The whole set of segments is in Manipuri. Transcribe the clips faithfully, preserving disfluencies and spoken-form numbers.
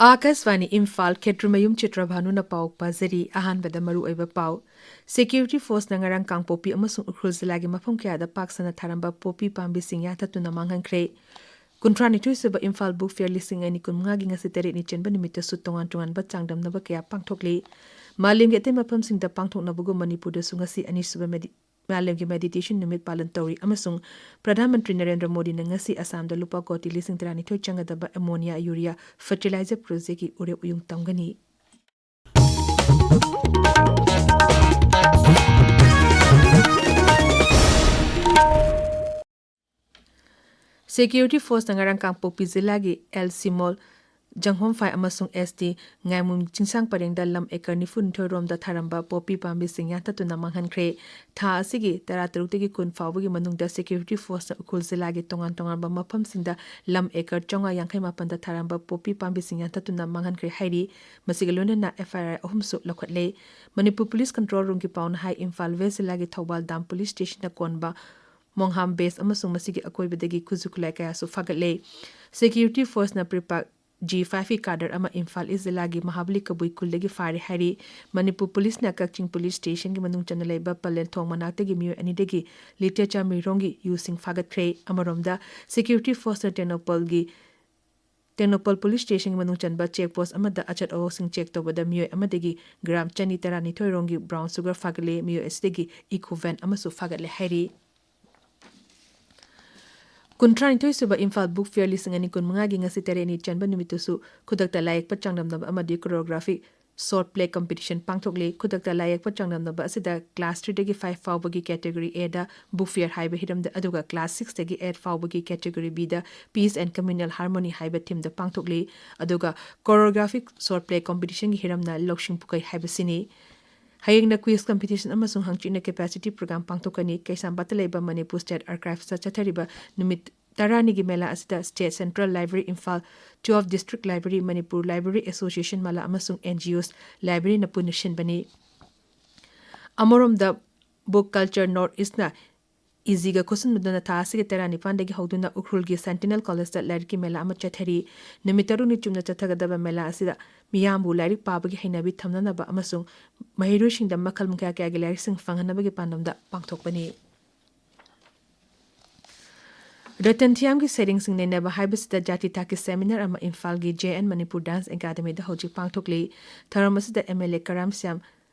ꯑꯥꯀꯥꯁꯕꯥꯅꯤ ꯏꯝꯐꯥꯜ, ꯈꯦꯇ꯭ꯔꯤꯃꯌꯨꯝ ꯆꯤꯇ꯭ꯔꯚꯥꯅꯨꯅ ꯄꯥꯎ ꯄꯥꯖꯔꯤ꯫ ꯑꯍꯥꯟꯕꯗ ꯃꯔꯨꯑꯣꯏꯕ ꯄꯥꯎ꯫ Security Forceꯅ ꯉꯔꯥꯡ ꯀꯥꯡꯄꯣꯛꯄꯤ ꯑꯃꯁꯨꯡ ꯎꯈ꯭ꯔꯨꯜ ꯖꯤꯂꯥꯒꯤ ꯃꯐꯝ ꯀꯌꯥꯗ ꯄꯥꯛ ꯁꯟꯅ ꯊꯥꯔꯝꯕ ꯄꯣꯄꯤ ꯄꯥꯝꯕꯤꯁꯤꯡ ꯌꯥꯟꯊꯠꯇꯨꯅ ꯃꯥꯡꯍꯟꯈ꯭ꯔꯦ꯫ ꯀꯨꯟꯊ꯭ꯔꯥꯅꯤꯊꯣꯏ ꯁꯨꯕ ꯏꯝꯐꯥꯜ ꯕꯨꯛ ꯐꯤꯌꯔ ꯂꯤꯁꯤꯡ ꯑꯅꯤ ꯀꯨꯟꯃꯉꯥꯒꯤ ꯉꯁꯤ ꯇꯔꯦꯠꯅꯤ ꯆꯟꯕ ꯅꯨꯃꯤꯠꯇꯁꯨ ꯇꯣꯉꯥꯟ ꯇꯣꯉꯥꯟꯕ ꯆꯥꯡꯗꯝꯅꯕ ꯀꯌꯥ ꯄꯥꯡꯊꯣꯛꯂꯤ꯫ ꯃꯥꯂꯦꯝꯒꯤ ꯑꯇꯩ ꯃꯐꯝꯁꯤꯡꯗ ꯄꯥꯡꯊꯣꯛꯅꯕꯒꯨꯝ ꯃꯅꯤꯄꯨꯔꯗꯁꯨ ꯉꯁꯤ ꯑꯅꯤꯁꯨꯕ ꯃꯦꯗꯤ-, ꯃꯥꯂꯦꯝꯒꯤ ꯃꯦꯗꯤꯇꯦꯁꯟ ꯅꯨꯃꯤꯠ ꯄꯥꯂꯟ ꯇꯧꯔꯤ ꯑꯃꯁꯨꯡ ꯄ꯭ꯔꯙꯥꯟ ꯃꯟꯇ꯭ꯔꯤ ꯅꯔꯦꯟꯗ꯭ꯔ ꯃꯣꯗꯤꯅ ꯉꯁꯤ ꯑꯁꯥꯝꯗ ꯂꯨꯄꯥ ꯀꯣꯇꯤ ꯂꯤꯁꯤꯡ ꯇꯔꯥꯅꯤꯊꯣꯏ ꯆꯪꯒꯗꯕ ꯑꯦꯃꯣꯅꯤꯌꯥ, ꯌꯨꯔꯤꯌꯥ, ꯐꯔꯇꯤꯂꯥꯏꯖꯔ ꯄ꯭ꯔꯣꯖꯦꯛꯀꯤ ꯎꯔꯦꯞ ꯎꯌꯨꯡ ꯇꯝꯒꯅꯤ꯫ Security Forceꯅ ꯉꯔꯥꯡ ꯀꯥꯡꯄꯣꯛꯄꯤ ꯖꯤꯂꯥꯒꯤ ꯑꯦꯜ ꯁꯤꯃꯣꯜ, ꯖꯪꯍꯣꯝꯐꯥꯏ ꯑꯃꯁꯨꯡ ꯑꯦꯁ ꯇꯤ ꯉꯥꯏꯃꯨꯝ ꯆꯤꯡꯁꯥꯡ ꯄꯔꯦꯡꯗ ꯂꯝ ꯑꯦꯀꯔ ꯅꯤꯐꯨꯅꯤꯊꯣꯏ ꯔꯣꯝꯗ ꯊꯥꯔꯝꯕ ꯄꯣꯄꯤ ꯄꯥꯝꯕꯤꯁꯤꯡ ꯌꯥꯟꯊꯠꯇꯨꯅ ꯃꯥꯡꯍꯟꯈ꯭ꯔꯦ꯫ ꯊꯥ ꯑꯁꯤꯒꯤ ꯇꯔꯥꯇꯔꯨꯛꯇꯒꯤ ꯀꯨꯟ ꯐꯥꯎꯕꯒꯤ ꯃꯅꯨꯡꯗ Security Forceꯅ ꯎꯈ꯭ꯔꯨꯜ ꯖꯤꯂꯥꯒꯤ ꯇꯣꯉꯥꯟ ꯇꯣꯉꯥꯟꯕ ꯃꯐꯝꯁꯤꯡꯗ ꯂꯝ ꯑꯦꯀꯔ ꯆꯥꯝꯃꯉꯥ ꯌꯥꯡꯈꯩ ꯃꯥꯄꯟꯗ ꯊꯥꯔꯝꯕ ꯄꯣꯄꯤ ꯄꯥꯝꯕꯤꯁꯤꯡ ꯌꯥꯟꯊꯠꯇꯨꯅ ꯃꯥꯡꯍꯟꯈ꯭ꯔꯦ ꯍꯥꯏꯔꯤ꯫ ꯃꯁꯤꯒ ꯂꯣꯏꯅꯅ ꯑꯦꯐ ꯑꯥꯏ ꯑꯥꯔ ꯑꯍꯨꯝꯁꯨ ꯂꯧꯈꯠꯂꯦ꯫ ꯃꯅꯤꯄꯨꯔ ꯄꯨꯂꯤꯁ ꯀꯟꯇ꯭ꯔꯣꯜ ꯔꯨꯝꯒꯤ ꯄꯥꯎꯅ ꯍꯥꯏ, ꯏꯝꯐꯥꯜ ꯋꯦꯁ ꯖꯤꯂꯥꯒꯤ ꯊꯧꯕꯥꯜ ꯗꯥꯝ ꯄꯨꯂꯤꯁ ꯁ꯭ꯇꯦꯁꯟꯅ ꯀꯣꯟꯕ ꯃꯣꯡꯍꯥꯝ ꯕꯦꯁ ꯑꯃꯁꯨꯡ ꯃꯁꯤꯒꯤ ꯑꯀꯣꯏꯕꯗꯒꯤ ꯈꯨꯠꯁꯨ ꯈꯨꯠꯂꯥꯏ ꯀꯌꯥꯁꯨ ꯐꯥꯒꯠꯂꯦ꯫ Security Forceꯅ ꯄ꯭ꯔꯤꯄꯥꯛ ꯖꯤ ꯐꯥꯏꯚꯀꯤ ꯀꯥꯗꯔ ꯑꯃ ꯏꯝꯐꯥꯜ ꯏꯁ ꯖꯤꯂꯥꯒꯤ ꯃꯍꯥꯕꯂꯤ ꯀꯕꯨꯏ ꯈꯨꯜꯗꯒꯤ ꯐꯥꯔꯦ ꯍꯥꯏꯔꯤ꯫ ꯃꯅꯤꯄꯨꯔ ꯄꯨꯂꯤꯁꯅ ꯀꯛꯆꯤꯡ ꯄꯨꯂꯤꯁ ꯁ꯭ꯇꯦꯁꯟꯒꯤ ꯃꯅꯨꯡ ꯆꯟꯅ ꯂꯩꯕ ꯄꯂꯦꯟ ꯊꯣꯡ ꯃꯅꯥꯛꯇꯒꯤ ꯃꯤꯑꯣꯏ ꯑꯅꯤꯗꯒꯤ ꯂꯤꯇꯔ ꯆꯥꯃꯔꯤ ꯔꯣꯝꯒꯤ ꯌꯨꯁꯤꯡ ꯐꯥꯒꯠꯈ꯭ꯔꯦ꯫ ꯑꯃꯔꯣꯝꯗ, Security Forceꯅ ꯇꯦꯡꯅꯧꯄꯜꯒꯤ, ꯇꯦꯡꯅꯧꯄꯜ ꯄꯨꯂꯤꯁ ꯁ꯭ꯇꯦꯁꯟꯒꯤ ꯃꯅꯨꯡ ꯆꯟꯕ ꯆꯦꯛ ꯄꯣꯁ ꯑꯃꯗ ꯑꯆꯠ ꯑꯋꯣꯛꯁꯤꯡ ꯆꯦꯛ ꯇꯧꯕꯗ ꯃꯤꯑꯣꯏ ꯑꯃꯗꯒꯤ ꯒ꯭ꯔꯥꯝ ꯆꯅꯤ ꯇꯔꯥꯅꯤꯊꯣꯏ ꯔꯣꯝꯒꯤ ꯕ꯭ꯔꯥꯎꯟ ꯁꯨꯒꯔ ꯐꯥꯒꯠꯂꯦ꯫ ꯃꯤꯑꯣꯏ ꯑꯁꯤꯗꯒꯤ ꯏꯀꯣ ꯚꯦꯟ ꯑꯃꯁꯨ ꯐꯥꯒꯠꯂꯦ ꯍꯥꯏꯔꯤ꯫ ꯀꯨꯟꯊ꯭ꯔꯥꯅꯤꯊꯣꯏ ꯁꯨꯕ ꯏꯝꯐꯥꯜ ꯕꯨꯛ ꯐꯤꯌꯔ ꯂꯤꯁꯤꯡ ꯑꯅꯤ ꯀꯨꯟꯃꯉꯥꯒꯤ ꯉꯁꯤ ꯇꯔꯦꯠꯅꯤ ꯆꯟꯕ ꯅꯨꯃꯤꯠꯇꯁꯨ ꯈꯨꯗꯛꯇ ꯂꯥꯏꯌꯦꯛꯄ ꯆꯥꯡꯗꯝꯅꯕ ꯑꯃꯗꯤ ꯀꯣꯔꯤꯌꯣꯒ꯭ꯔꯥꯐꯤ ꯁꯣꯔꯠ ꯄ꯭ꯂꯦ ꯀꯝꯄꯤꯇꯤꯁꯟ ꯄꯥꯡꯊꯣꯛꯂꯤ꯫ ꯈꯨꯗꯛꯇ ꯂꯥꯏꯌꯦꯛꯄ ꯆꯥꯡꯗꯝꯅꯕ ꯑꯁꯤꯗ ꯀ꯭ꯂꯥꯁ ꯊ꯭ꯔꯤꯗꯒꯤ ꯐꯥꯏꯚ ꯐꯥꯎꯕꯒꯤ ꯀꯦꯇꯦꯒꯣꯔꯤ ꯑꯦꯗ ꯕꯨꯛ ꯐꯤꯌꯔ ꯍꯥꯏꯕ ꯍꯤꯔꯝꯗ, ꯑꯗꯨꯒ ꯀ꯭ꯂꯥꯁ ꯁꯤꯛꯁꯇꯒꯤ ꯑꯦꯠ ꯐꯥꯎꯕꯒꯤ ꯀꯦꯇꯦꯒꯣꯔꯤ ꯕꯤꯗ ꯄꯤꯁ ꯑꯦꯟ ꯀꯝꯃ꯭ꯌꯨꯅꯦꯜ ꯍꯥꯔꯃꯣꯅꯤ ꯍꯥꯏꯕ ꯊꯤꯝꯗ ꯄꯥꯡꯊꯣꯛꯂꯤ꯫ ꯑꯗꯨꯒ ꯀꯣꯔꯤꯌꯣꯒ꯭ꯔꯥꯐꯤꯛ ꯁꯣꯔꯠ ꯄ꯭ꯂꯦ ꯀꯝꯄꯤꯇꯤꯁꯟꯒꯤ ꯍꯤꯔꯝꯅ ꯂꯧꯁꯤꯡ ꯄꯨꯀꯩ ꯍꯥꯏꯕꯁꯤꯅꯤ꯫ ꯍꯌꯦꯡꯅ ꯀ꯭ꯋꯤꯖ ꯀꯝꯄꯤꯇꯤꯁꯟ ꯑꯃꯁꯨꯡ ꯍꯪꯆꯤꯠꯅ ꯀꯦꯄꯥꯁꯤꯇꯤ ꯄ꯭ꯔꯣꯒ꯭ꯔꯥꯝ ꯄꯥꯡꯊꯣꯛꯀꯅꯤ꯫ ꯀꯩꯁꯥꯝꯄꯥꯠꯇ ꯂꯩꯕ ꯃꯅꯤꯄꯨꯔ ꯁ꯭ꯇꯦꯠ ꯑꯥꯔꯀꯥꯏꯚꯁꯇ ꯆꯠꯊꯔꯤꯕ ꯅꯨꯃꯤꯠ ꯇꯔꯥꯅꯤꯒꯤ ꯃꯦꯂꯥ ꯑꯁꯤꯗ state central library Imphal, twelve district library Manipur, library association ꯃꯂꯥ ꯑꯃꯁꯨꯡ ꯑꯦꯟ ꯖꯤ ꯑꯣꯁ ꯂꯥꯏꯕ꯭ꯔꯦꯔꯤꯅ ꯄꯨꯟꯅ ꯁꯤꯟꯕꯅꯤ꯫ ꯑꯃꯔꯣꯝꯗ, ꯕꯨꯛ ꯀꯜꯆꯔ ꯅꯣꯔꯠ ꯏꯁꯅ ꯏꯖꯤꯒ ꯈꯨꯠꯁꯝꯅꯗꯨꯅ ꯊꯥ ꯑꯁꯤꯒꯤ ꯇꯔꯥꯅꯤꯄꯥꯟꯗꯒꯤ ꯍꯧꯗꯨꯅ ꯎꯈ꯭ꯔꯨꯜꯒꯤ ꯁꯦꯟꯇꯤꯅꯦꯜ ꯀꯣꯂꯦꯖꯇ ꯂꯥꯏꯔꯤꯛꯀꯤ ꯃꯦꯂꯥ ꯑꯃ ꯆꯠꯊꯔꯤ꯫ ꯅꯨꯃꯤꯠ ꯇꯔꯨꯛꯅꯤ ꯆꯨꯞꯅ ꯆꯠꯊꯒꯗꯕ ꯃꯦꯂꯥ ꯑꯁꯤꯗ ꯃꯤꯌꯥꯝꯕꯨ ꯂꯥꯏꯔꯤꯛ ꯄꯥꯕꯒꯤ ꯍꯩꯅꯕꯤ ꯊꯝꯅꯅꯕ ꯑꯃꯁꯨꯡ ꯃꯍꯩꯔꯣꯏꯁꯤꯡꯗ ꯃꯈꯜ ꯀꯌꯥ ꯀꯌꯥꯒꯤ ꯂꯥꯏꯔꯤꯛꯁꯤꯡ ꯐꯪꯍꯟꯅꯕꯒꯤ ꯄꯥꯟꯗꯝꯗ ꯄꯥꯡꯊꯣꯛꯄꯅꯤ꯫ ꯔꯇꯟ ꯊꯤꯌꯥꯝꯒꯤ ꯁꯩꯔꯦꯡꯁꯤꯡ ꯅꯩꯅꯕ ꯍꯥꯏꯕꯁꯤꯗ ꯖꯥꯇꯤ ꯊꯥꯛꯀꯤ ꯁꯦꯃꯤꯅꯥꯔ ꯑꯃ ꯏꯝꯐꯥꯜꯒꯤ ꯖꯦ ꯑꯦꯟ ꯃꯅꯤꯄꯨꯔ ꯗꯥꯟꯁ ꯑꯦꯀꯥꯗꯃꯤꯗ ꯍꯧꯖꯤꯛ ꯄꯥꯡꯊꯣꯛꯂꯤ꯫ ꯊꯧꯔꯝ ꯑꯁꯤꯗ M L A Karam Shyam,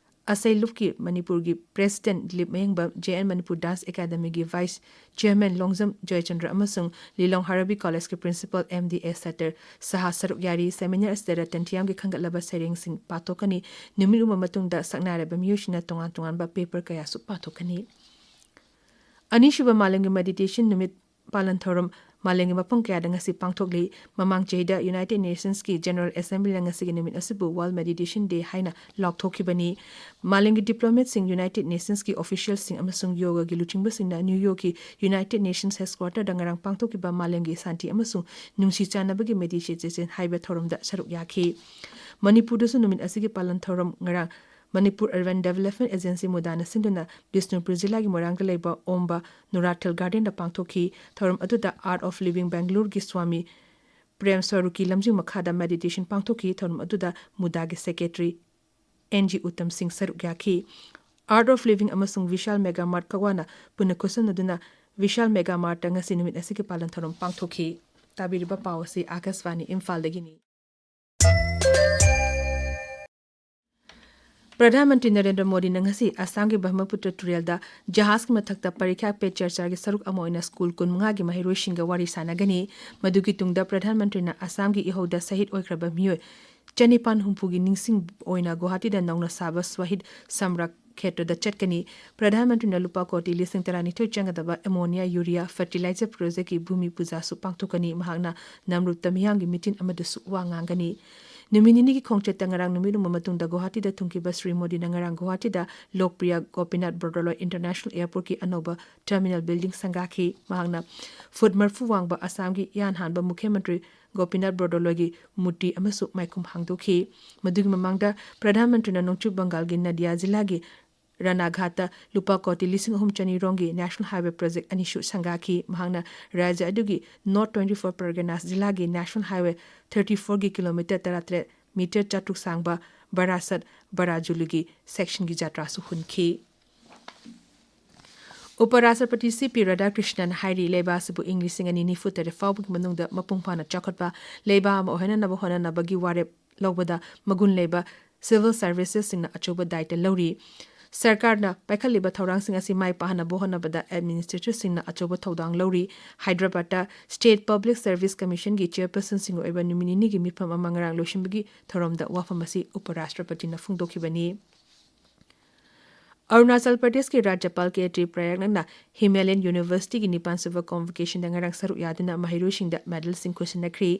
ꯑꯁꯩ ꯂꯨꯞꯀꯤ ꯃꯅꯤꯄꯨꯔꯒꯤ president Dilip Mayengbam, J N Manipur dance ꯑꯦꯀꯥꯗꯃꯤꯒꯤ ꯚꯥꯏꯁ ꯆꯤꯌꯔꯃꯦꯟ ꯂꯣꯡꯖꯝ ꯖꯌꯆꯟꯗ꯭ꯔ ꯑꯃꯁꯨꯡ ꯂꯤꯂꯣꯡ ꯍꯥꯔꯕꯤ ꯀꯣꯂꯦꯖꯀꯤ ꯄ꯭ꯔꯤꯟꯁꯤꯄꯥꯜ ꯑꯦꯝ ꯗꯤ ꯑꯦꯁ ꯁꯇꯔ ꯁꯍꯥ ꯁꯔꯨꯛ ꯌꯥꯔꯤ꯫ ꯁꯦꯃꯤꯅꯥꯔ ꯑꯁꯤꯗ ꯔꯇꯟ ꯊꯤꯌꯥꯝꯒꯤ ꯈꯟꯒꯠꯂꯕ ꯁꯩꯔꯦꯡꯁꯤꯡ ꯄꯥꯊꯣꯛꯀꯅꯤ꯫ ꯅꯨꯃꯤꯠ ꯑꯃ ꯃꯇꯨꯡꯗ ꯁꯛꯅꯥꯏꯔꯕ ꯃꯤꯑꯣꯏꯁꯤꯡꯅ ꯇꯣꯉꯥꯟ ꯇꯣꯉꯥꯟꯕ ꯄꯦꯄꯔ ꯀꯌꯥꯁꯨ ꯄꯥꯊꯣꯛꯀꯅꯤ꯫ ꯑꯅꯤꯁꯨꯕ ꯃꯥꯂꯦꯝꯒꯤ ꯃꯦꯗꯤꯇꯦꯁꯟ ꯅꯨꯃꯤꯠ ꯄꯥꯂꯟ ꯊꯧꯔꯝ ꯃꯥꯂꯦꯝꯒꯤ ꯃꯐꯝ ꯀꯌꯥꯗ ꯉꯁꯤ ꯄꯥꯡꯊꯣꯛꯂꯤ꯫ ꯃꯃꯥꯡ ꯆꯍꯤꯗ ꯌꯨꯅꯥꯏꯇꯦꯗ ꯅꯦꯁꯟꯁꯀꯤ ꯖꯦꯅꯔꯦꯜ ꯑꯦꯁꯦꯝꯕ꯭ꯂꯤꯅ ꯉꯁꯤꯒꯤ ꯅꯨꯃꯤꯠ ꯑꯁꯤꯕꯨ ꯋꯥꯔꯜꯗ ꯃꯦꯗꯤꯇꯦꯁꯟ ꯗꯦ ꯍꯥꯏꯅ ꯂꯥꯎꯊꯣꯛꯈꯤꯕꯅꯤ꯫ ꯃꯥꯂꯦꯝꯒꯤ ꯗꯤꯄ꯭ꯂꯣꯃꯦꯠꯁꯤꯡ, ꯌꯨꯅꯥꯏꯇꯦꯗ ꯅꯦꯁꯟꯁꯀꯤ ꯑꯣꯐꯤꯁꯤꯌꯦꯜꯁꯤꯡ ꯑꯃꯁꯨꯡ ꯌꯣꯒꯒꯤ ꯂꯨꯆꯤꯡꯕꯁꯤꯡꯅ ꯅ꯭ꯌꯨ ꯌꯣꯔꯛꯀꯤ ꯌꯨꯅꯥꯏꯇꯦꯗ ꯅꯦꯁꯟꯁ ꯍꯦꯗꯀ꯭ꯋꯥꯇꯔꯗ ꯉꯔꯥꯡ ꯄꯥꯡꯊꯣꯛꯈꯤꯕ ꯃꯥꯂꯦꯝꯒꯤ ꯁꯥꯟꯇꯤ ꯑꯃꯁꯨꯡ ꯅꯨꯡꯁꯤ ꯆꯥꯟꯅꯕꯒꯤ ꯃꯦꯗꯤꯇꯦꯁꯟ ꯍꯥꯏꯕ ꯊꯧꯔꯝꯗ ꯁꯔꯨꯛ ꯌꯥꯈꯤ꯫ ꯃꯅꯤꯄꯨꯔꯗꯁꯨ ꯅꯨꯃꯤꯠ ꯑꯁꯤꯒꯤ ꯄꯥꯂꯟ ꯊꯧꯔꯝ ꯉꯔꯥꯡ ꯃꯅꯤꯄꯨꯔ ꯑꯔꯕꯟ ꯗꯦꯕꯂꯞꯃꯦꯟ ꯑꯦꯖꯦꯟꯁꯤ, ꯃꯨꯗꯥꯅ ꯁꯤꯟꯗꯨꯅ ꯕꯤꯁꯅꯨꯄꯨꯔ ꯖꯤꯂꯥꯒꯤ ꯃꯣꯏꯔꯥꯡꯗ ꯂꯩꯕ ꯑꯣꯝꯕ ꯅꯨꯔꯥꯊꯦꯜ ꯒꯥꯔꯗꯦꯟꯗ ꯄꯥꯡꯊꯣꯛꯈꯤ꯫ ꯊꯧꯔꯝ ꯑꯗꯨꯗ ꯑꯥꯔꯠ ꯑꯣꯐ ꯂꯤꯚꯤꯡ ꯕꯦꯡꯒꯂꯨꯔꯨꯒꯤ ꯁ꯭ꯋꯥꯃꯤ ꯄ꯭ꯔꯦꯝ ꯁ꯭ꯋꯔꯨꯀꯤ ꯂꯝꯖꯤꯡ ꯃꯈꯥꯗ ꯃꯦꯗꯤꯇꯦꯁꯟ ꯄꯥꯡꯊꯣꯛꯈꯤ꯫ ꯊꯧꯔꯝ ꯑꯗꯨꯗ ꯃꯨꯗꯥꯒꯤ secretary N G Uttam Singh ꯁꯔꯨꯛ ꯌꯥꯈꯤ꯫ ꯑꯥꯔꯠ ꯑꯣꯐ ꯂꯤꯚꯤꯡ ꯑꯃꯁꯨꯡ ꯚꯤꯁꯥꯜ ꯃꯦꯒꯥ ꯃꯥꯔꯠ ꯀꯛꯋꯥꯅ ꯄꯨꯟꯅ ꯈꯨꯠꯁꯝꯅꯗꯨꯅ ꯚꯤꯁꯥꯜ ꯃꯦꯒꯥ ꯃꯥꯔꯠꯇ ꯉꯁꯤ ꯅꯨꯃꯤꯠ ꯑꯁꯤꯒꯤ ꯄꯥꯂꯟ ꯊꯧꯔꯝ ꯄꯥꯡꯊꯣꯛꯈꯤ꯫ ꯇꯥꯕꯤꯔꯤꯕ ꯄꯥꯎ ꯑꯁꯤ ꯑꯥꯀꯥꯁꯕꯥꯅꯤ ꯏꯝꯐꯥꯜꯗꯒꯤꯅꯤ꯫ ꯄ꯭ꯔꯙꯥꯟ ꯃꯟꯇ꯭ꯔꯤ ꯅꯔꯦꯟꯗ꯭ꯔ ꯃꯣꯗꯤꯅ ꯉꯁꯤ ꯑꯁꯥꯝꯒꯤ ꯕ꯭ꯔꯍꯃꯄꯨꯇ꯭ꯔ ꯇꯨꯔꯦꯜꯗ ꯖꯍꯥꯖꯀꯤ ꯃꯊꯛꯇ ꯄꯔꯤꯈ꯭ꯌꯥ ꯄꯦ ꯆꯔꯆꯥꯒꯤ ꯁꯔꯨꯛ ꯑꯃ ꯑꯣꯏꯅ ꯁ꯭ꯀꯨꯜ ꯀꯨꯟꯃꯉꯥꯒꯤ ꯃꯍꯩꯔꯣꯏꯁꯤꯡꯒ ꯋꯥꯔꯤ ꯁꯥꯟꯅꯒꯅꯤ꯫ ꯃꯗꯨꯒꯤ ꯇꯨꯡꯗ ꯄ꯭ꯔꯙꯥꯟ ꯃꯟꯇ꯭ꯔꯤꯅ ꯑꯁꯥꯝꯒꯤ ꯏꯍꯧꯗ ꯁꯍꯤꯗ ꯑꯣꯏꯈ꯭ꯔꯕ ꯃꯤꯑꯣꯏ ꯆꯅꯤꯄꯥꯟ ꯍꯨꯝꯐꯨꯒꯤ ꯅꯤꯡꯁꯤꯡ ꯑꯣꯏꯅ ꯒꯨꯋꯥꯍꯥꯇꯤꯗ ꯅꯧꯅ ꯁꯥꯕ ꯁ꯭ꯋꯥꯍꯤꯗ ꯁꯝꯔꯛ ꯈꯦꯇ꯭ꯔꯗ ꯆꯠꯀꯅꯤ꯫ ꯄ꯭ꯔꯙꯥꯟ ꯃꯟꯇ꯭ꯔꯤꯅ ꯂꯨꯄꯥ ꯀꯣꯇꯤ ꯂꯤꯁꯤꯡ ꯇꯔꯥꯅꯤꯊꯣꯏ ꯆꯪꯒꯗꯕ ꯑꯦꯃꯣꯅꯤꯌꯥ ꯌꯨꯔꯤꯌꯥ ꯐꯔꯇꯤꯂꯥꯏꯖꯔ ꯄ꯭ꯔꯣꯖꯦꯛꯀꯤ ꯚꯨꯃꯤ ꯄꯨꯖꯥꯁꯨ ꯄꯥꯡꯊꯣꯛꯀꯅꯤ꯫ ꯃꯍꯥꯛꯅ ꯅꯝꯔꯨꯞꯇ ꯃꯤꯌꯥꯝꯒꯤ ꯃꯤꯇꯤꯟ ꯑꯃꯗꯁꯨ ꯋꯥ ꯉꯥꯡꯒꯅꯤ꯫ ꯅꯨꯃꯤꯠ ꯅꯤꯅꯤꯒꯤ ꯈꯣꯡꯆꯠꯇ ꯉꯔꯥꯡ ꯅꯨꯃꯤꯠ ꯌꯨꯡꯕ ꯃꯇꯨꯡꯗ ꯒꯨꯋꯥꯍꯥꯇꯤꯗ ꯊꯨꯡꯈꯤꯕ ꯁ꯭ꯔꯤ ꯃꯣꯗꯤꯅ ꯉꯔꯥꯡ ꯒꯨꯋꯥꯍꯥꯇꯤꯗ ꯂꯣꯛꯄ꯭ꯔꯤꯌꯥ ꯒꯣꯄꯤꯅꯥꯊ ꯕꯣꯔꯗꯣꯂꯣꯏ ꯏꯟꯇꯔꯅꯦꯁꯅꯦꯜ ꯑꯦꯌꯔꯄꯣꯔꯠꯀꯤ ꯑꯅꯧꯕ ꯇꯔꯃꯤꯅꯦꯜ ꯕꯤꯜꯗꯤꯡ ꯁꯪꯒꯥꯈꯤ꯫ ꯃꯍꯥꯛꯅ ꯐꯨꯠ ꯃꯔꯤꯐꯨ ꯋꯥꯡꯕ ꯑꯁꯥꯝꯒꯤ ꯏꯍꯥꯟ ꯍꯥꯟꯕ ꯃꯨꯈ꯭ꯌ ꯃꯟꯇ꯭ꯔꯤ ꯒꯣꯄꯤꯅꯥꯊ ꯕꯣꯔꯗꯣꯂꯣꯏꯒꯤ ꯃꯨꯔꯇꯤ ꯑꯃꯁꯨ ꯃꯥꯏꯈꯨꯝ ꯍꯥꯡꯗꯣꯛꯈꯤ꯫ ꯃꯗꯨꯒꯤ ꯃꯃꯥꯡꯗ ꯄ꯭ꯔꯙꯥꯟ ꯃꯟꯇ꯭ꯔꯤꯅ ꯅꯣꯡꯆꯨꯞ ꯕꯪꯒꯥꯜꯒꯤ ꯅꯗꯤꯌꯥ ꯖꯤꯂꯥꯒꯤ ꯔꯥꯅꯥꯘꯥꯠꯇ ꯂꯨꯄꯥ ꯀꯣꯇꯤ ꯂꯤꯁꯤꯡ ꯑꯍꯨꯝ ꯆꯅꯤ ꯔꯣꯝꯒꯤ National Highway project ꯑꯅꯤꯁꯨ ꯁꯪꯒꯥꯈꯤ꯫ ꯃꯍꯥꯛꯅ ꯔꯥꯖ꯭ꯌ ꯑꯗꯨꯒꯤ North Twenty Four Parganas ꯖꯤꯂꯥꯒꯤ National Highway Thirty Four ꯒꯤ kilometre ꯇꯔꯥꯇꯔꯦꯠ, metre ꯆꯥꯇ꯭ꯔꯨꯛ ꯁꯥꯡꯕ ꯕꯥꯔꯥꯁꯠ ꯕꯥꯔꯥꯖꯨꯂꯨꯒꯤ sectionꯒꯤ ꯖꯥꯇ꯭ꯔꯥꯁꯨ ꯍꯨꯟꯈꯤ꯫ ꯎꯄ ꯔꯥꯁꯇ꯭ꯔꯄꯇꯤ ꯁꯤ ꯄꯤ ꯔꯥꯙꯥꯀ꯭ꯔꯤꯁꯅꯟ ꯍꯥꯏꯔꯤ, ꯂꯩꯕꯥꯛ ꯑꯁꯤꯕꯨ ꯏꯪ ꯂꯤꯁꯤꯡ ꯑꯅꯤ ꯅꯤꯐꯨ ꯇꯔꯦꯠ ꯐꯥꯎꯕꯒꯤ ꯃꯅꯨꯡꯗ ꯃꯄꯨꯡ ꯐꯥꯅ ꯆꯥꯎꯈꯠꯄ ꯂꯩꯕꯥꯛ ꯑꯃ ꯑꯣꯏꯍꯟꯅꯕ ꯍꯣꯠꯅꯅꯕꯒꯤ ꯋꯥꯔꯦꯞ ꯂꯧꯕꯗ ꯃꯒꯨꯟ ꯂꯩꯕ civil servicesꯁꯤꯡꯅ ꯑꯆꯧꯕ ꯗꯥꯏꯇ ꯂꯧꯔꯤ꯫ ꯁꯔꯀꯥꯔꯅ ꯄꯥꯏꯈꯠꯂꯤꯕ ꯊꯧꯔꯥꯡꯁꯤꯡ ꯑꯁꯤ ꯃꯥꯏ ꯄꯥꯛꯍꯟꯅꯕ ꯍꯣꯠꯅꯕꯗ administratorꯁꯤꯡꯅ ꯑꯆꯧꯕ ꯊꯧꯗꯥꯡ ꯂꯧꯔꯤ꯫ ꯍꯥꯏꯗ꯭ꯔꯕꯥꯗꯇ State Public Service Commissionꯒꯤ chairpersonꯁꯤꯡꯒꯤ ꯑꯣꯏꯕ ꯅꯨꯃꯤꯠ ꯅꯤꯅꯤꯒꯤ ꯃꯤꯐꯝ ꯑꯃ ꯉꯔꯥꯡ ꯂꯣꯏꯁꯤꯟꯕꯒꯤ ꯊꯧꯔꯝꯗ ꯋꯥꯐꯝ ꯑꯁꯤ ꯎꯄ ꯔꯥꯁꯇ꯭ꯔꯄꯇꯤꯅ ꯐꯣꯡꯗꯣꯛꯈꯤꯕꯅꯤ꯫ ꯑꯔꯨꯅꯥꯆꯜ ꯄ꯭ꯔꯗꯦꯁꯀꯤ ꯔꯥꯖ꯭ꯌꯄꯥꯜ ꯀꯦ ꯇ꯭ꯔꯤꯄ꯭ꯔꯥꯌꯛꯅꯟꯅ ꯍꯤꯃꯥꯂꯌꯟ ꯌꯨꯅꯤꯚꯔꯁꯤꯇꯤꯒꯤ ꯅꯤꯄꯥꯟꯁꯨꯕ convocationꯗ ꯉꯔꯥꯡ ꯁꯔꯨꯛ ꯌꯥꯗꯨꯅ ꯃꯍꯩꯔꯣꯏꯁꯤꯡꯗ medalꯁꯤꯡ ꯈꯨꯠꯁꯤꯟꯅꯈ꯭ꯔꯤ꯫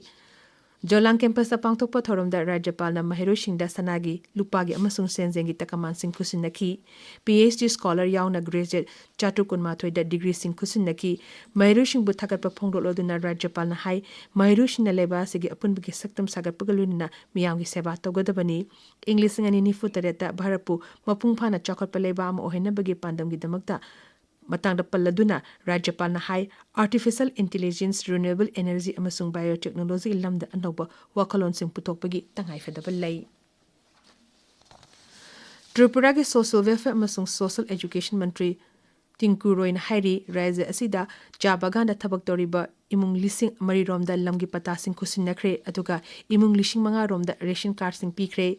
ꯖꯣꯂꯥꯡ campusꯇ ꯄꯥꯡꯊꯣꯛꯄ ꯊꯧꯔꯝꯗ ꯔꯥꯖ꯭ꯌꯄꯥꯜꯅ ꯃꯍꯩꯔꯣꯏꯁꯤꯡꯗ ꯁꯅꯥꯒꯤ, ꯂꯨꯄꯥꯒꯤ ꯑꯃꯁꯨꯡ ꯁꯦꯟꯖꯦꯡꯒꯤ ꯇꯀꯃꯥꯟꯁꯤꯡ ꯈꯨꯠꯁꯤꯟꯅꯈꯤ꯫ PhD scholar ꯌꯥꯎꯅ graduate ꯆꯥꯇ꯭ꯔꯨꯛ ꯀꯨꯟꯃꯥꯊꯣꯏꯗ degreeꯁꯤꯡ ꯈꯨꯠꯁꯤꯟꯅꯈꯤ꯫ ꯃꯍꯩꯔꯣꯏꯁꯤꯡꯕꯨ ꯊꯥꯒꯠꯄ ꯐꯣꯡꯗꯣꯛꯂꯗꯨꯅ ꯔꯥꯖ꯭ꯌꯄꯥꯜꯅ ꯍꯥꯏ, ꯃꯍꯩꯔꯣꯏꯁꯤꯡꯅ ꯂꯩꯕꯥꯛ ꯑꯁꯤꯒꯤ ꯑꯄꯨꯟꯕꯒꯤ ꯁꯛꯇꯝ ꯁꯥꯒꯠꯄꯒ ꯂꯣꯏꯅꯅ ꯃꯤꯌꯥꯝꯒꯤ ꯁꯦꯕꯥ ꯇꯧꯒꯗꯕꯅꯤ꯫ ꯏꯪ ꯂꯤꯁꯤꯡ ꯑꯅꯤ ꯅꯤꯐꯨ ꯇꯔꯦꯠꯇ ꯚꯥꯔꯠꯄꯨ ꯃꯄꯨꯡ ꯐꯥꯅ ꯆꯥꯎꯈꯠꯄ ꯂꯩꯕꯥꯛ ꯑꯃ ꯑꯣꯏꯍꯟꯅꯕꯒꯤ ꯄꯥꯟꯗꯝꯒꯤꯗꯃꯛꯇ ꯃꯇꯥꯡꯗ ꯄꯜꯂꯗꯨꯅ ꯔꯥꯖ꯭ꯌꯄꯥꯜꯅ ꯍꯥꯏ, artificial intelligence, renewable energy ꯑꯃꯁꯨꯡ biotechnologyꯒꯤ ꯂꯝꯗ ꯑꯅꯧꯕ ꯋꯥꯈꯜꯂꯣꯟꯁꯤꯡ ꯄꯨꯊꯣꯛꯄꯒꯤ ꯇꯉꯥꯏꯐꯗꯕ ꯂꯩ꯫ ꯇ꯭ꯔꯤꯄꯨꯔꯥꯒꯤ social welfare ꯑꯃꯁꯨꯡ social education ꯃꯟꯇ꯭ꯔꯤ ꯇꯤꯡꯀꯨ ꯔꯣꯏꯅ ꯍꯥꯏꯔꯤ, ꯔꯥꯖ꯭ꯌ ꯑꯁꯤꯗ ꯆꯥ ꯕꯥꯒꯥꯟꯗ ꯊꯕꯛ ꯇꯧꯔꯤꯕ ꯏꯃꯨꯡ ꯂꯤꯁꯤꯡ ꯃꯔꯤ ꯔꯣꯝꯗ ꯂꯝꯒꯤ ꯄꯇꯥꯁꯤꯡ ꯈꯨꯠꯁꯤꯟꯅꯈ꯭ꯔꯦ, ꯑꯗꯨꯒ ꯏꯃꯨꯡ ꯂꯤꯁꯤꯡ ꯃꯉꯥ ꯔꯣꯝꯗ ration cardꯁꯤꯡ ꯄꯤꯈ꯭ꯔꯦ꯫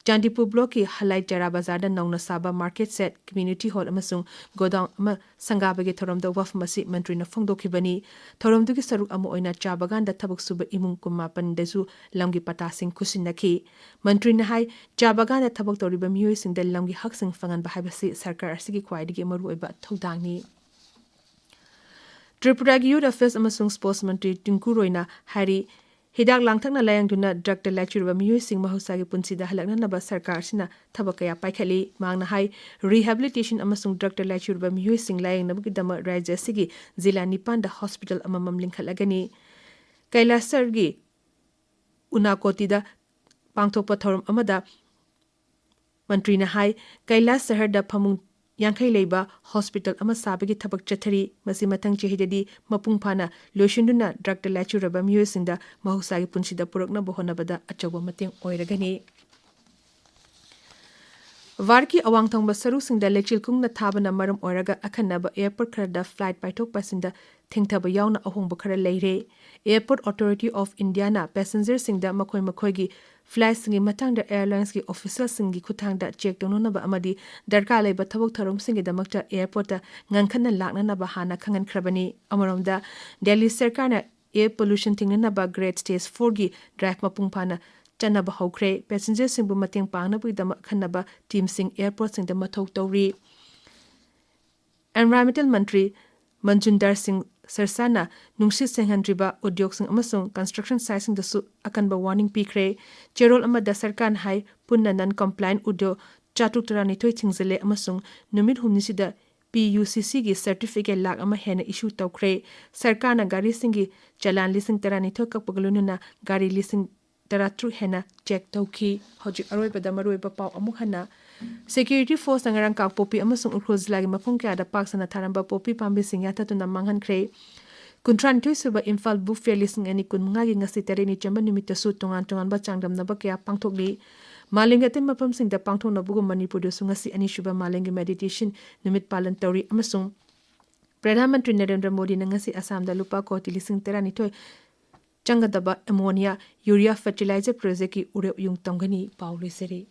ꯆꯥꯟꯗꯤꯄꯨꯔ blockꯀꯤ ꯍꯂꯥꯏ ꯆꯔꯥ ꯕꯖꯥꯔꯗ ꯅꯧꯅ ꯁꯥꯕ market shed, community hall ꯑꯃꯁꯨꯡ godown ꯑꯃ ꯁꯪꯒꯥꯕꯒꯤ ꯊꯧꯔꯝꯗ ꯋꯥꯐꯝ ꯑꯁꯤ ꯃꯟꯇ꯭ꯔꯤꯅ ꯐꯣꯡꯗꯣꯛꯈꯤꯕꯅꯤ꯫ ꯊꯧꯔꯝꯗꯨꯒꯤ ꯁꯔꯨꯛ ꯑꯃ ꯑꯣꯏꯅ ꯆꯥ ꯕꯥꯒꯥꯟꯗ ꯊꯕꯛ ꯁꯨꯕ ꯏꯃꯨꯡ ꯀꯨꯟꯃꯥꯄꯟꯗꯁꯨ ꯂꯝꯒꯤ ꯄꯇꯥꯁꯤꯡ ꯈꯨꯠꯁꯤꯟꯅꯈꯤ꯫ ꯃꯟꯇ꯭ꯔꯤꯅ ꯍꯥꯏ, ꯆꯥ ꯕꯥꯒꯥꯟꯗ ꯊꯕꯛ ꯇꯧꯔꯤꯕ ꯃꯤꯑꯣꯏꯁꯤꯡꯗ ꯂꯝꯒꯤ ꯍꯛꯁꯤꯡ ꯐꯪꯍꯟꯕ ꯍꯥꯏꯕꯁꯤ ꯁꯔꯀꯥꯔ ꯑꯁꯤꯒꯤ ꯈ꯭ꯋꯥꯏꯗꯒꯤ ꯃꯔꯨꯑꯣꯏꯕ ꯊꯧꯗꯥꯡꯅꯤ꯫ ꯇ꯭ꯔꯤꯄꯨꯔꯥꯒꯤ Youth Affairs ꯑꯃꯁꯨꯡ Sports ꯃꯟꯇ꯭ꯔꯤ ꯇꯤꯡꯀꯨ ꯔꯣꯏꯅ ꯍꯥꯏꯔꯤ, ꯍꯤꯗꯥꯛ ꯂꯥꯡꯊꯛꯅ ꯂꯥꯌꯦꯡꯗꯨꯅ drugꯇ ꯂꯥꯏꯆꯨꯔꯕ ꯃꯤꯑꯣꯏꯁꯤꯡ ꯃꯍꯧꯁꯥꯒꯤ ꯄꯨꯟꯁꯤꯗ ꯍꯜꯂꯛꯅꯅꯕ ꯁꯔꯀꯥꯔ ꯑꯁꯤꯅ ꯊꯕꯛ ꯀꯌꯥ ꯄꯥꯏꯈꯠꯂꯤ꯫ ꯃꯍꯥꯛꯅ ꯍꯥꯏ, rehabilitation ꯑꯃꯁꯨꯡ drugꯇ ꯂꯥꯏꯆꯨꯔꯕ ꯃꯤꯑꯣꯏꯁꯤꯡ ꯂꯥꯌꯦꯡꯅꯕꯒꯤꯗꯃꯛ ꯔꯥꯖ꯭ꯌ ꯑꯁꯤꯒꯤ ꯖꯤꯂꯥ ꯅꯤꯄꯥꯟꯗ hospital ꯑꯃꯃꯝ ꯂꯤꯡꯈꯠꯂꯒꯅꯤ꯫ ꯀꯩꯂꯥꯁꯔꯒꯤ ꯎꯅꯥꯀꯣꯇꯤꯗ ꯄꯥꯡꯊꯣꯛꯄ ꯊꯧꯔꯝ ꯑꯃꯗ ꯃꯟꯇ꯭ꯔꯤꯅ ꯍꯥꯏ, ꯀꯩꯂꯥꯁ ꯁꯍꯔꯗ ꯐꯃꯨꯡ ꯌꯥꯡꯈꯩ ꯂꯩꯕ ꯍꯣꯁꯄꯤꯇꯥꯜ ꯑꯃ ꯁꯥꯕꯒꯤ ꯊꯕꯛ ꯆꯠꯊꯔꯤ꯫ ꯃꯁꯤ ꯃꯊꯪ ꯆꯍꯤꯗꯗꯤ ꯃꯄꯨꯡ ꯐꯥꯅ ꯂꯣꯏꯁꯤꯟꯗꯨꯅ ꯗ꯭ꯔꯛꯇ ꯂꯥꯏꯆꯨꯔꯕ ꯃꯤꯑꯣꯏꯁꯤꯡꯗ ꯃꯍꯧꯁꯥꯒꯤ ꯄꯨꯟꯁꯤꯗ ꯄꯨꯔꯛꯅꯕ ꯍꯣꯠꯅꯕꯗ ꯑꯆꯧꯕ ꯃꯇꯦꯡ ꯑꯣꯏꯔꯒꯅꯤ꯫ ꯚꯥꯔꯠꯀꯤ ꯑꯋꯥꯡ ꯊꯪꯕ ꯁꯔꯨꯛꯁꯤꯡꯗ ꯂꯩꯆꯤꯜ ꯀꯨꯡꯅ ꯊꯥꯕꯅ ꯃꯔꯝ ꯑꯣꯏꯔꯒ ꯑꯈꯟꯅꯕ ꯑꯦꯌꯔꯄꯣꯔꯠ ꯈꯔꯗ ꯐ꯭ꯂꯥꯏꯠ ꯄꯥꯏꯊꯣꯛ ꯄꯥꯏꯁꯤꯟꯗ ꯊꯦꯡꯊꯕ ꯌꯥꯎꯅ ꯑꯍꯣꯡꯕ ꯈꯔ ꯂꯩꯔꯦ꯫ Airport Authority of Indiaꯅ ꯄꯦꯁꯦꯟꯖꯔꯁꯤꯡꯗ ꯃꯈꯣꯏ ꯃꯈꯣꯏꯒꯤ ꯐ꯭ꯂꯥꯏꯠꯁꯤꯡꯒꯤ ꯃꯇꯥꯡꯗ ꯑꯦꯌꯔꯂꯥꯏꯟꯁꯀꯤ ꯑꯣꯐꯤꯁꯤꯌꯦꯜꯁꯤꯡꯒꯤ ꯈꯨꯠꯊꯥꯡꯗ ꯆꯦꯛ ꯇꯧꯅꯅꯕ ꯑꯃꯗꯤ ꯗꯔꯀꯥꯔ ꯂꯩꯕ ꯊꯕꯛ ꯊꯧꯔꯝꯁꯤꯡꯒꯤꯗꯃꯛꯇ ꯑꯦꯌꯔꯄꯣꯔꯠꯇ ꯉꯟꯈꯠꯅ ꯂꯥꯛꯅꯅꯕ ꯍꯥꯟꯅ ꯈꯪꯍꯟꯈ꯭ꯔꯕꯅꯤ꯫ ꯑꯃꯔꯣꯝꯗ, ꯗꯦꯜꯂꯤ ꯁꯔꯀꯥꯔꯅ air pollution ꯊꯤꯡꯅꯅꯕ Great Stage fourꯒꯤ ꯗ꯭ꯔꯥꯏꯚ ꯃꯄꯨꯡ ꯐꯥꯅ ꯆꯠꯅꯕ ꯍꯧꯈ꯭ꯔꯦ꯫ ꯄꯦꯁꯦꯟꯖꯔꯁꯤꯡꯕꯨ ꯃꯇꯦꯡ ꯄꯥꯡꯅꯕꯒꯤꯗꯃꯛ ꯑꯈꯟꯅꯕ ꯇꯤꯝꯁꯤꯡ ꯑꯦꯌꯔꯄꯣꯔꯠꯁꯤꯡꯗ ꯃꯊꯧ ꯇꯧꯔꯤ꯫ Environmental ꯃꯟꯇ꯭ꯔꯤ ꯃꯟꯖꯨꯟꯗꯔ ꯁꯤꯡ ꯁꯤꯔꯁꯥꯅ ꯅꯨꯡꯁꯤꯠ ꯁꯦꯡꯍꯟꯗ꯭ꯔꯤꯕ ꯎꯗ꯭ꯌꯣꯒꯁꯤꯡ ꯑꯃꯁꯨꯡ construction siteꯁꯤꯡꯗꯁꯨ ꯑꯀꯟꯕ warning ꯄꯤꯈ꯭ꯔꯦ꯫ ꯆꯦꯔꯣꯜ ꯑꯃꯗ ꯁꯔꯀꯥꯔꯅ ꯍꯥꯏ, ꯄꯨꯟꯅ non compliant ꯎꯗ꯭ꯌꯣ ꯆꯥꯇ꯭ꯔꯨꯛ ꯇꯔꯥꯅꯤꯊꯣꯏ ꯊꯤꯡꯖꯤꯜꯂꯦ ꯑꯃꯁꯨꯡ ꯅꯨꯃꯤꯠ ꯍꯨꯝꯅꯤꯁꯤꯗ PUCCꯒꯤ certificate ꯂꯥꯈ ꯑꯃ ꯍꯦꯟꯅ issue ꯇꯧꯈ꯭ꯔꯦ꯫ ꯁꯔꯀꯥꯔꯅ ꯒꯥꯔꯤꯁꯤꯡꯒꯤ ꯆꯂꯥꯟ ꯂꯤꯁꯤꯡ ꯇꯔꯥꯅꯤꯊꯣꯏ ꯀꯛꯄꯒ ꯂꯣꯏꯅꯅ ꯒꯥꯔꯤ ꯂꯤꯁꯤꯡ ꯇꯔꯥꯇꯔꯨꯛ ꯍꯦꯟꯅ ꯆꯦꯛ ꯇꯧꯈꯤ꯫ ꯍꯧꯖꯤꯛ ꯑꯔꯣꯏꯕꯗ ꯃꯔꯨꯑꯣꯏꯕ ꯄꯥꯎ ꯑꯃꯨꯛ ꯍꯟꯅ꯫ Security Forceꯅ ꯉꯔꯥꯡ ꯀꯥꯡꯄꯣꯛꯄꯤ ꯑꯃꯁꯨꯡ ꯎꯈ꯭ꯔꯨꯜ ꯖꯤꯂꯥꯒꯤ ꯃꯐꯝ ꯀꯌꯥꯗ ꯄꯥꯛ ꯁꯟꯅ ꯊꯥꯔꯝꯕ ꯄꯣꯄꯤ ꯄꯥꯝꯕꯤꯁꯤꯡ ꯌꯥꯟꯊꯠꯇꯨꯅ ꯃꯥꯡꯍꯟꯈ꯭ꯔꯦ꯫ ꯀꯨꯟꯊ꯭ꯔꯥꯅꯤꯊꯣꯏ ꯁꯨꯕ ꯏꯝꯐꯥꯜ Book Fair ꯂꯤꯁꯤꯡ ꯑꯅꯤ ꯀꯨꯟꯃꯉꯥꯒꯤ ꯉꯁꯤ ꯇꯔꯦꯠꯅꯤ ꯆꯟꯕ ꯅꯨꯃꯤꯠꯇꯁꯨ ꯇꯣꯉꯥꯟ ꯇꯣꯉꯥꯟꯕ ꯆꯥꯡꯗꯝꯅꯕ ꯀꯌꯥ ꯄꯥꯡꯊꯣꯛꯂꯤ꯫ ꯃꯥꯂꯦꯝꯒꯤ ꯑꯇꯩ ꯃꯐꯝꯁꯤꯡꯗ ꯄꯥꯡꯊꯣꯛꯅꯕꯒꯨꯝ ꯃꯅꯤꯄꯨꯔꯗꯁꯨ ꯉꯁꯤ ꯑꯅꯤꯁꯨꯕ ꯃꯥꯂꯦꯝꯒꯤ meditation ꯅꯨꯃꯤꯠ ꯄꯥꯂꯟ ꯇꯧꯔꯤ ꯑꯃꯁꯨꯡ ꯄ꯭ꯔꯙꯥꯟ ꯃꯟꯇ꯭ꯔꯤ ꯅꯔꯦꯟꯗ꯭ꯔ ꯃꯣꯗꯤꯅ ꯉꯁꯤ ꯑꯁꯥꯝꯗ ꯂꯨꯄꯥ ꯀꯣꯇꯤ ꯂꯤꯁꯤꯡ ꯇꯔꯥꯅꯤꯊꯣꯏ ꯆꯪꯒꯗꯕ ammonia, urea fertilizer projectꯀꯤ ꯎꯔꯦꯞ ꯌꯨꯡ ꯇꯝꯒꯅꯤ꯫ ꯄꯥꯎ ꯂꯣꯏꯁꯤꯔꯤ꯫